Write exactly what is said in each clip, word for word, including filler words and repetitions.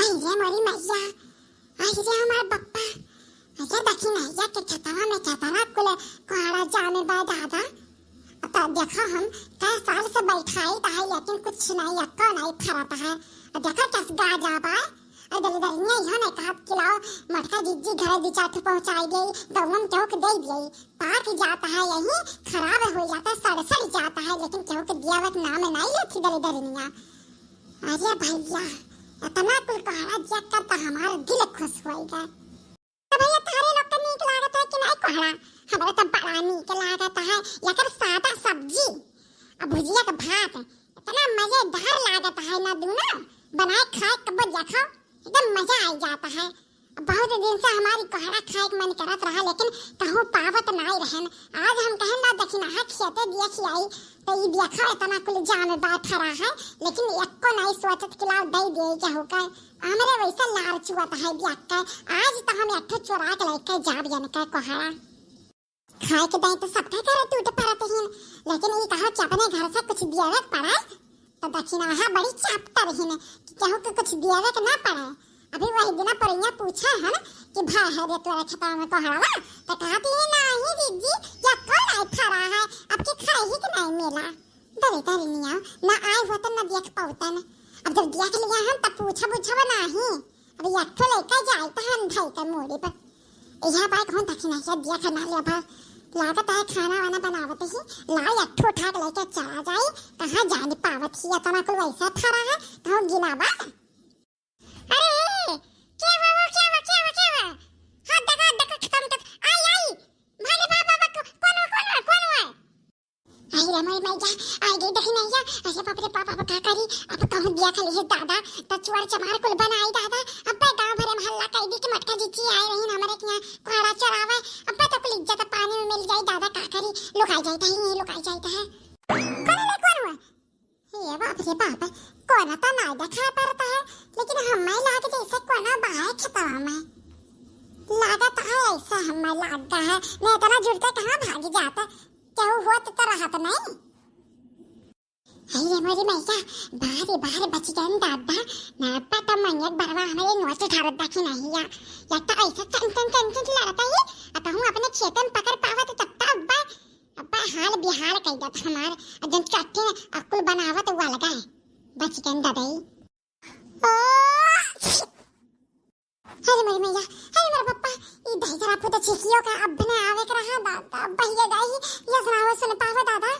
अरे मोरी मैया, अरे हमार बप्पा, अरे दखिनहिया के खेतवा में केतना कुल कोहड़ा जामे बा दादा। त देखो हम कै साल से बैठाइत है, लेकिन कुछ नहीं, एक्को नहीं फरत है। अ देखो कस गाजा बा। अ दलिदरिया इहो नहीं कहत कि लाओ मोटका जिज्जी घरे दू चार ठो पहुँचाई दे, गौवन केहू के दे दिए। पाक जात है यही, खराब हो जात है, सड़ सड़ जात है, लेकिन केहू के दियावे के नाम नहीं लेती दलिदरिया। अरे भैया, इतना कुल कोहड़ा देख कर तो हमार दिल खुश होइगा। तो भैया, तोहरे लोग के नीक लागत है कि नहीं कोहड़ा? हमरा तो बड़ा नीक लागत है। एकर सादा सब्जी आ भुजिया के भात इतना मजेदार लागत है ना, दूनो बनाए खाए कबो देखो, एकदम मजा आ जाता है। बहुत दिन से हमारी कोहड़ा खाए के मन करत रहा, लेकिन कहूँ पावत नाई रहन। आज हम कहन ना दखिनहा खेते दिया खियाई, तो ई देखा इतना कुल जामे बा फरा है, लेकिन एक्को नाई सोचत कि लाओ दे दिए केहू का। हमरे वैसे लार चुअत है बियक्का। आज तो हम एक ठो चोरा के लेके जाब यनका कोहड़ा। खाए के दाई तो सबका घर टूट पड़त हिन, लेकिन ई कहा कि अपने घर से कुछ दियावे के पड़े, तो दखिनहा बड़ी चापतर हिन कि केहू के कुछ दियावे के ना पड़े। अभी वही दिना परिया पूछा हन कि भाई है रे तोरा खेतवा में कोहड़वा, तो कहती है, "नाही जिज्जी, या कौन आई फरा है, अब के खाए ही के नहीं मिला।" दलिदरिया, ना आए होतन ना देख पावतन। अब जब देख लिया हम तब पूछब उछब नाही। अब एक ठो लइका जाए तो हम धई के मूड़ी पर। यह बात हम दखिनहा देख ना ले भा। लागत है खाना वाना बनावत ही, ला एक ठो उठा के लेके चला जाए। कहाँ जान पावत ही, इतना कुल वैसा फरा है, कहूँ गिना बा। अरे, के हुआ, वो के हुआ, के हुआ, के हुआ? हाथ देखा, हाथ देखा, खत्म कर। आई, आई। भागे, भाग, भाग, भाग, कौन हुआ, कौन हुआ, कौन हुआ? आई रे मोरी मैया, आई गई दखिनहा। अरे बाप रे बाप, अब का करी? अब कहूँ दिया खा ली दादा, तो चुअर चमार कुल बनाई दादा। अब्बे गाँव भरे में हल्ला कर दी कि मोटका जिज्जी आए रही हमरे के यहाँ कोहड़ा चरावे। अब्बे तो कुल इज्जत पानी में मिल जाई दादा, का करी? लुकाई जाई तो है, यहीं लुकाई जाई तो है। कौन है, कौन हुआ? हे बाप रे बाप, कोना तो नाई देखाई पड़त है, लेकिन हमें लाग जैसे कोना बाहर खेतवा में। लागत है ऐसा हमें लाग है, नहीं इतना जुड़ते कहाँ भाग जात, केहू होत तो रहत नहीं। हे रे मोरी मैया, बाहर ही बाहर बच गए दादा, ना पता मंगक बरवा हमारे नोच ढारत दखिनहा, या तो ऐसा चन चन चन चन लड़ता ही, अब हम अपने खेतन पकड़ पावत तब तब अब्बा हाल बिहाल कई देत हमार, अ जन चट्टे अक्कुल बनावत उ अलगा है, बच गन ददई। ओ, छी। अरे मोरी मैया, अरे मोरे पप्पा, ई दही जरा फुद छिकियो का अब न आवे के रहा, दादा, अब बहिए गई, ये सुनाओ, सुन पावो दादा।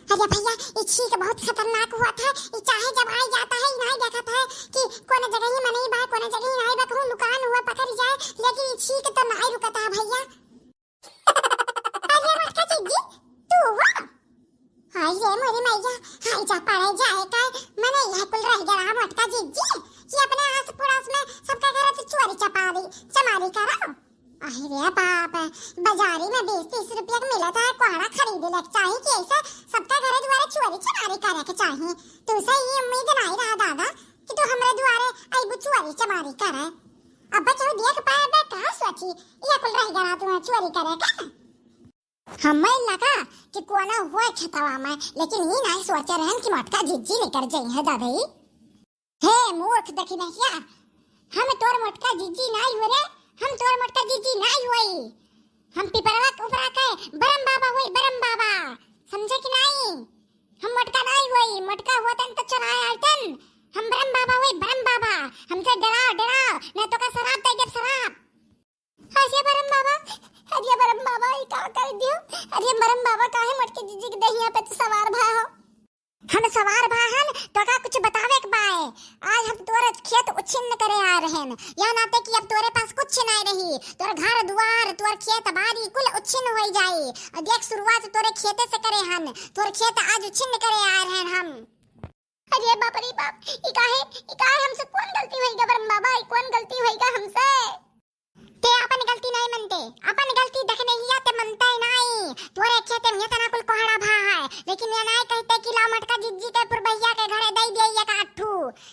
अरे भैया, ई छींक बहुत खतरनाक हुआ था, ई चाहे जब आई जाता है, ई नहीं देखत है कि कौन जगह ही मनई बा, कौन जगह ही नहीं बा, कहूँ लुकान हुआ पकड़ जाए, लेकिन ई छींक तो नहीं रुकता है भैया। अरे मोटका जिज्जी, तू हो? हाय रे मोरी मैया, हाय जा पड़े जाए का, मने यह कुल रह गया मोटका जिज्जी, कि अपने आस पड़ोस में सबका घर तो चोरी चपारी, चमारी करो। अरे बाप, बाजारी में बीस तीस रुपया के मिला था, कोहड़ा खरीदे लेके चाही कि ऐसे सबका घर द्वारा चोरी चमारी करे के चाही। तू से ये उम्मीद नहीं रहा दादा कि तू हमरे द्वारे अइबू चोरी चमारी करे। अब केहू देख पाए बे का सोची, ये कुल रह गया तू चोरी करे का? हमें लगा कि कोना हुआ खेतवा में, लेकिन ई नाई सोचे रहन कि मोटका जिज्जी निकर जइहैं दादई। हे मूर्ख दखिनहिया, हम तोर मोटका जिज्जी नाई हुए रे, हम तोर मोटका जिज्जी नाई हुई। हम पिपरवा के ऊपरा के बरम बाबा हुई, बरम बाबा, समझे कि नाई? हम मोटका नाई हुई, मोटका होतन तो चलाए आइतन। हम बरम बाबा हुई, बरम बाबा, हमसे डराओ, डराओ, नहीं तो का शराब दे देब, शराब। अरे बरम बाबा, अरे बरम बाबा, ई का कर दियो? अरे बरम बाबा, काहे मोटके जिज्जी के दहिया पे तो सवार भा हो? हम सवार भा हन, तो का कुछ बतावे के बाए? आज हम तोर खेत उच्छिन्न करे आ रहन, या नाते कि अब तोरे पास कुछ नहीं रही, तोर घर दुआर, तोर खेत बारी कुल उच्छिन्न होई जाई। और देख, शुरुआत तोरे खेते से करे हन, तोर खेत आज उच्छिन्न करे आ रहन हम। अरे बाप रे बाप, ई काहे, ई काहे हमसे कौन गलती होइगा बरम बाबा, ई कौन गलती होइगा हमसे? ते अपन गलती नहीं मनते, अपन गलती दखिनहिया ते मनते नहीं। तोरे खेते में इतना कुल कोहड़ा भा है, लेकिन ये नहीं कहते कि ला मोटका जिज्जी के पुरबैया के घरे दे दिए एक आठू।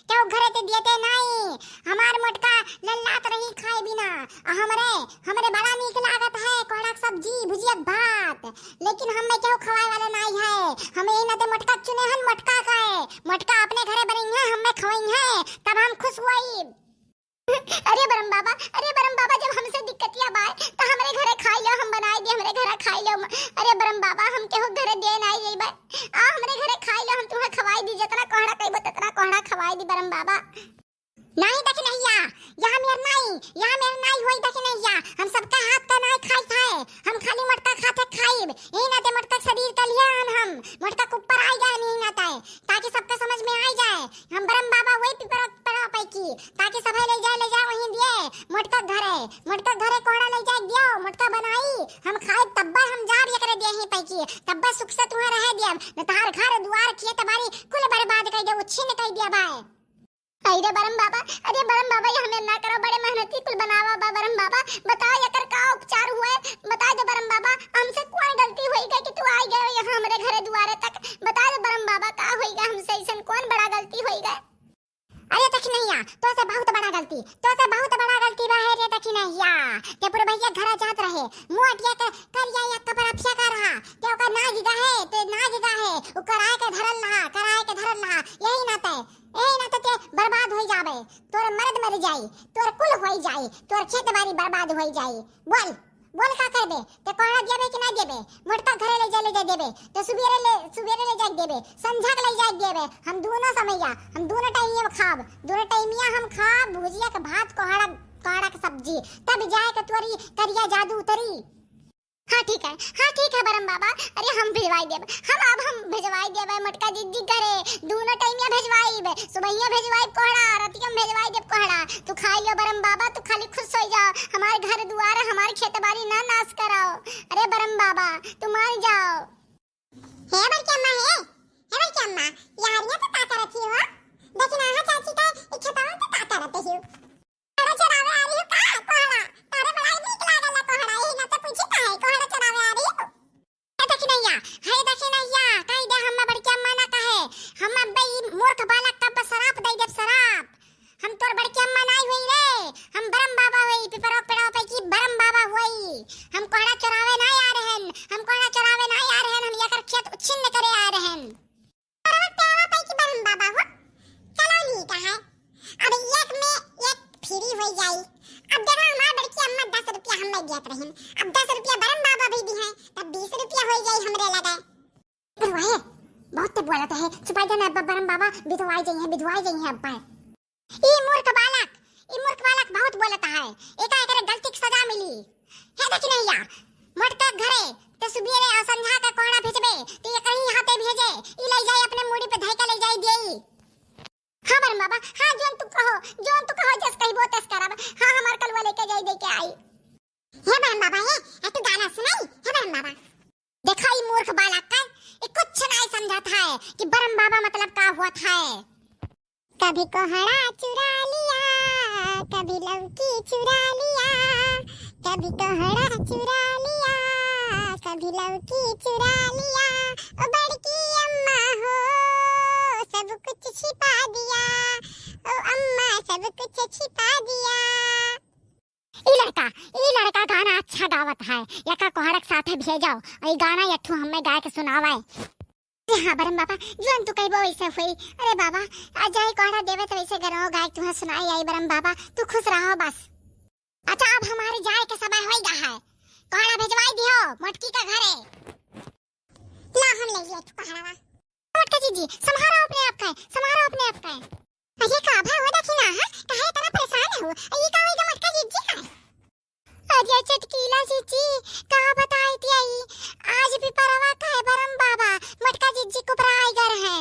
क्यों घरे ते दिए ते नहीं? हमार मोटका लल्लात रही खाए बिना। आ हमरे, हमरे बड़ा नीक लागत है कोहड़ा के सब्जी, भुजिया के भात, लेकिन हमें क्यों खवाए वाला नहीं है। हमें ई नाते मोटका चुने हन, मोटका खाए, मोटका अपने घरे बनई है, हमें खवाई है, तब हम खुश हुई। अरे बरम बाबा, अरे बरम बाबा, जब हमसे दिक्कतिया बाय, त हमरे घरे खाई लो, हम बनाई दे, हमरे घरे खाई लो। अरे बरम बाबा, हम केहू घरे दे नाई जइबे। आ हमरे घरे खाई लो, हम तुहा खवाई दी, जतना कोहड़ा कइबो, ततना कोहड़ा खवाई दी बरम बाबा। नाई दखिनहिया, यहाँ मेर नाई, यहाँ मेर नाई होई दखिनहिया। हम सबका हाथ का नाई खाई खाए, हम खाली मोटका खाते खाइब। यही नाते मोटका शरीर का लिए हन हम, मोटका के ऊपर आई गए यही नाते, ताकि सबका समझ में आई जाए। हम बरम बाबा वही पिपरा पड़ा पैकी, ताकि सभे ले जाए, ले जाए वहीं दिए मोटका घरे, मोटका घरे कोहड़ा ले जाए दियो, मोटका बनाई, हम खाए तब्बे हम जाब एकरे दिए ही पैकी, तब्बे सुख से तुहे रहे दियब, न तहार घर दुआर खेत बारी कुल बर्बाद कर दे, उच्छिन्न कर दिया बाय। अरे बरम बाबा, अरे बरम बाबा, ये हमें ना करो, बड़े मेहनती कुल बनावा बा बरम बाबा, बताओ एकर का उपचार हुए, बता दे बरम बाबा, हमसे कौन गलती होई गई कि तू आई गए यहाँ हमरे घरे दुआरे तक, बता दे बरम बाबा, का होई गए हमसे, ऐसन कौन बड़ा गलती होई गए? अरे दखिनहिया, तो से बहुत बड़ा गलती, तो से बहुत बड़ा गलती बा है रे दखिनहिया। ते पुरबहिया घरा जात रहे, मुँह अटिया के करिया या कपड़ा फेंका रहा, ते ओकर नाग गहे, ते नाग गहे, उ कराए के धरल रहा, कराए के धरल रहा, यही नाते यही नाते ते बर्बाद होई जाबे, तोर मर्द मर जाई, तोर कुल होई जाई, तोर खेत बारी बर्बाद होई जाई। बोल, बोल का करबे? ते कोहड़ा देबे कि ना देबे? मोटका घरे ले जा, ले जा देबे, ते सुबेरे ले, सुबेरे ले जा देबे, संझा के ले जा देबे। हम दोनों समैया, हम दोनों टाइमिया खाब, दोनों टाइमिया हम खाब, भुजिया के भात, कोहड़ा, कोहड़ा के सब्जी, तब जाए के तोरी करिया जादू उतरी। हाँ ठीक है, हाँ ठीक है बरम बाबा, अरे हम भिजवाई देब, हम अब हम भिजवाई देब मोटका जिज्जी घरे, दूनो टाइमिया भिजवाइब, सुबहिया भिजवाइब कोहड़ा, रतिया में भिजवाई देब कोहड़ा। तू खाई लियो बरम बाबा, तू खाली खुश हो जाओ, हमार घर दुआर, हमार खेत बारी ना नाश कराओ। अरे बरम बाबा, तू मान जाओ। हे बड़की अम्मा, हे, हे बड़की अम्मा, यारियां तो का करत ही हो? देखी ना, हाँ चाची का ई खेतवा तो का करत ही हो? कोहड़ा चोरावे आ रही हो का, कोहड़ा? तारे बड़ा ही नीक लागल कोहड़ा, यही ना तो पूछी काहे कोहड़ा चोरावे आ रही हो? ए दखिनहिया, हे दखिनहिया, कही दे हम्मा बड़की अम्मा ना कहे, हम अब्बे ई मूर्ख बालक का बस सराप दे देब, सराप। हम तोर बड़की अम्मा नाई होई रे, हम बरम बाबा होई, पिपरो पेड़वा पे की बरम बाबा होई। हम कोहड़ा चोरावे नाई आ रहन, हम कोहड़ा चोरावे नाई आ रहन, हम एकर खेत उच्छिन्न करे आ रहन। अरे तेरा पैकी बरम बाबा हो, चलो नी कहा, अब एक में एक फ्री हो जाई। अब देखो हमार बड़की अम्मा दस रुपया हमें दियत रहिन, अब दस रुपया बरम बाबा भी दी हैं, तब बीस रुपया हो जाई हमरे लगे। अरे वाह, बहुत ते बोलत है, छुपाई देना अब बरम बाबा, विधवाई जाई है, विधवाई जाई है अब। ई मूर्ख बालक, ई मूर्ख बालक बहुत बोलत है, एका एकरे गलती की सजा मिली। हे दखिनहिया, मोटका घरे ते सुबेरे और संझा का कोहड़ा भेजबे, ते एकरे ही हाथे भेजे, ई ले जाए अपने मूड़ी पे धइके ले जाए देई। हाँ बरम बाबा, हाँ जोन तू कहो, जोन तू कहो, जस कहिबो तस करब। हाँ हमार कलुआ लेके जाई दे के आई। हे बरम बाबा, हे, ए तू गाना सुनाई, हे बरम बाबा। देखा ई मूर्ख बालक का, ई कुछ नाई समझत है कि बरम बाबा मतलब का होत है। कभी कोहड़ा चुरा लिया, कभी लौकी चुरा लिया, कभी कोहड़ा चुरा लिया, कभी लौकी चुरा लिया। ओ बड़की अम्मा हो, सब कुछ छिपा दिया, ओ अम्मा सब कुछ छिपा दिया। ई लड़का, ई लड़का गाना अच्छा गावत है, एका कोहड़ा के साथे भेजो, ई गाना एक ठो हमें गाय के सुनावे। अरे हाँ बरम बाबा, जोन तू कहबो वैसे होई। अरे बाबा, आ जाए कोहड़ा देवे तो वैसे गनो गाय तुहा सुनाई आई बरम बाबा, तू खुश रहो बस। अच्छा अब हमारे जाए के समय होई गा है, कोहड़ा भेजवाई दियो मोटकी का घरे। ला हम ले लिया तू कोहड़ावा। मोटका जीजी, संभारो अपने आप का, संभारो अपने आप का। अरे का भा हो दखिना, हाँ? काहे इतना परेशान हो? ये का होई गा मोटका जीजी का? अरे चटकीला जीजी, का बताई थी आई? आज भी परवा का है बरम बाबा, मोटका जीजी कुपराई गर है।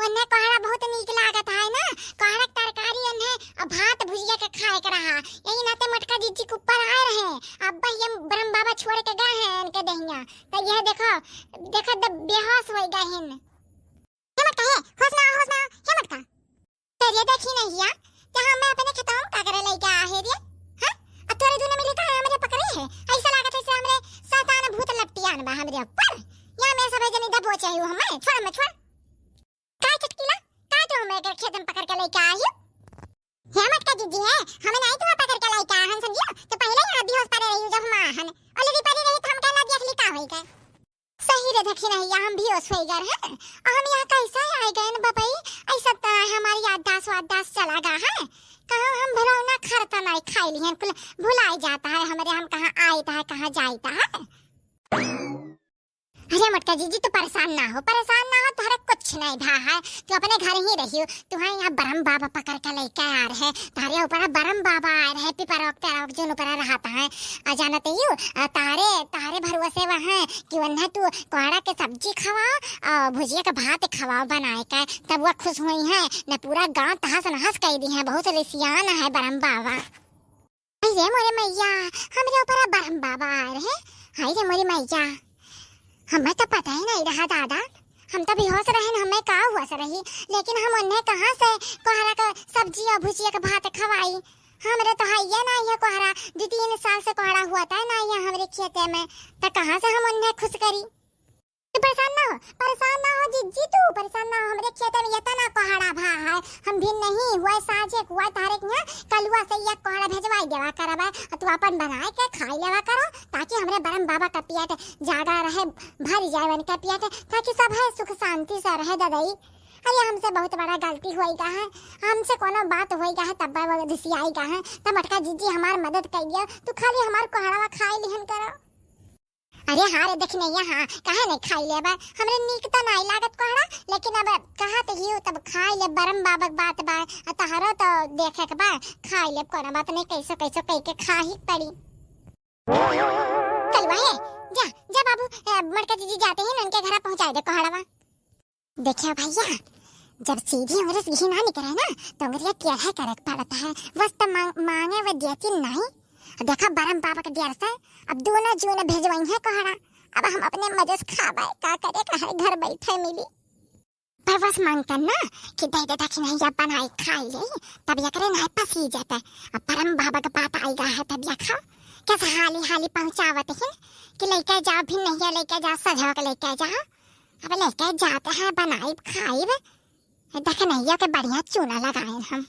उन्हें कोहड़ा बहुत नीक लागत है ना, कोहड़ा के तरकारी उन्हें अब भात भुजिया के खाए के रहा। यही नाते मोटका जीजी के ऊपर आए रहे। अब ये बरम बाबा छोड़ के गए हैं इनके दहिया। तो यह देखो, देखो द-, बेहोश हो गए हैं। हे मोटका, हे, होश में आओ, होश में आओ, हे मोटका। अरे देखी नहीं हिया, ते हमें अपने खेतवा में का करे लइके आ है रे? हाँ? अब तोरे दूने मिली का हमरे पकड़े है? ऐसा लागत है जैसे हमरे शैतान भूत लपटियान बा हमरे ऊपर। या मेरे सब जनी दबो चाहिए हमें, छोड़ हमें, छोड़। काय चटकीला, काय तू हमें एकर खेत में पकड़ के लइके आई हो? हे मोटका जीजी है, हमें नहीं तू पकड़ के लइके आहन समझियो, तो पहले यहाँ बेहोश पड़े रही जब हम आहन। Already पड़ी रही तो हम कहना देख ली का होई गए। सही रे दखिनहिया, हम बेहोश होई गए हैं। हम यहाँ कैसे आए गए न बबई? ऐसा तो हमारी याददाश्त वाददाश्त चला गया है। कहाँ हम भरौना खर तो नहीं खाई लिहन, कुल भुलाई जाता है हमरे, हम कहाँ आइत है, कहाँ जाइत है। अरे मोटका जीजी, तू परेशान ना हो, परेशान ना हो, तोहरा कुछ नहीं भा है, तू अपने घर ही रहियो। तू है यहाँ बरम बाबा पकड़ के लेके आ रहे, तारे ऊपर बरम बाबा आ रहे, पिपरौक तेरौक जोन ऊपर रहता है। आ जानत ही हो, आ तारे, तारे भरोसे वह है कि उन्हें तू कोहड़ा के सब्जी खवा और भुजिया के भात खवा बनाए के, तब वह खुश हुई है। न पूरा गांव तहस नहस कर दी है, बहुत रिसियान है बरम बाबा। हाय रे मोरे मैया, हमरे ऊपर बरम बाबा आए रहे। हाय रे मोरे मैया, हमें तो पता ही नहीं रहा दादा, हम तो बेहोश रहे न, हमें का हुआ से रही, लेकिन हम उन्हें कहाँ से कोहरा का सब्जी और भुजिया का भात खवाई? हमरे तो है ये ना, ये कोहरा दो तीन साल से कोहरा हुआ था ना, ये हमरे खेते में, तो कहाँ से हम उन्हें खुश करी? तू परेशान ना हो, परेशान ना हो जीजी, तू परेशान ना हो। हमरे खेते में इतना कोहड़ा भा है, हम भी नहीं हुआ साझे हुआ तारे के यहाँ कलुआ से एक कोहड़ा भेजवाई देवा करबा, और तू अपन बनाए के खाई लेवा करो, ताकि हमरे बरम बाबा का पेट जागा रहे, भर जाए उनका पेट, ताकि सब है सुख शांति से रहे ददई। अरे हमसे बहुत बड़ा गलती होई गा है, हमसे कोनो बात होई गा है, तब वो रिसियाई गा है, तब मोटका जीजी हमार मदद कइयो, तू खाली हमार कोहड़वा खाई लिहन करो। अरे हाँ रे, देखी नहीं, हाँ, काहे नहीं खाई लेबा? हमरे नीक तो नहीं लागत कोहड़ा, लेकिन अब कहा तो हियो, तब खाई ले, बरम बाबा के बात बा, आ तहरो तो देखे के बा, खाई ले, कोनो बात नहीं, कैसो कैसो कह के खा ही पड़ी। कलुआ है, जा, जा बाबू, ए, मोटका जीजी जाते ही उनके घर पहुँचा दे कोहड़वा। देखियो भैया, जब सीधी उंगली से घी ना निकले ना, तो उंगलिया टेढ़ा करे के पड़ता है। बस तो मांग-, मांगे वो देती नहीं। देखा बरम बाबा के डर से अब दोनों जून भेजवाई है कोहड़ा। अब हम अपने मजे से खाबे, का करे, कहे घर बैठे मिली। पर बस मांगतन ना कि दे दे दक्षिणैया बनाई खाई ले, तब एकरे नहीं पसी जाता। अब बरम बाबा के बात आई गा है, तब देखा कैसे हाली हाली पहुँचावत है कि लेके जाओ, भी नहीं लेके जाओ, सजवा के लेके जाओ। अब लेके जाते हैं, बनाइब, खाइब। दक्षिणैया के बढ़िया चूना लगाए हम।